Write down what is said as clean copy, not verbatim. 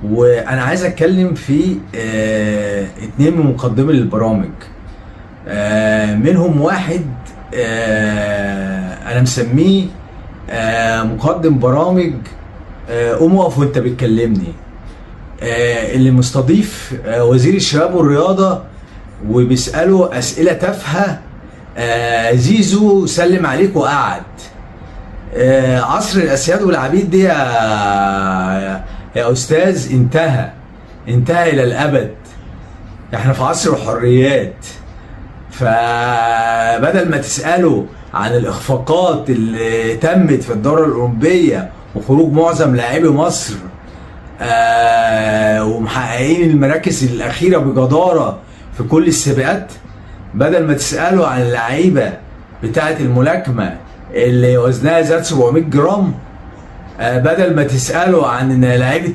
وانا عايز اتكلم في اتنين من مقدمي البرامج، منهم واحد انا مسميه مقدم برامج قوم اقف وانت بتكلمني، اللي مستضيف وزير الشباب والرياضة وبيسأله أسئلة تافهة. زيزو سلم عليك وقعد. عصر الأسياد والعبيد دي يا أستاذ انتهى، انتهى إلى الأبد. احنا في عصر الحريات، فبدل ما تسأله عن الإخفاقات اللي تمت في الدورة الأولمبية وخروج معظم لاعبي مصر ومحققين المراكز الأخيرة بجدارة في كل السباقات، بدل ما تسأله عن اللعيبة بتاعة الملاكمة اللي وزنها زاد 700 جرام، بدل ما تسأله عن لعيبة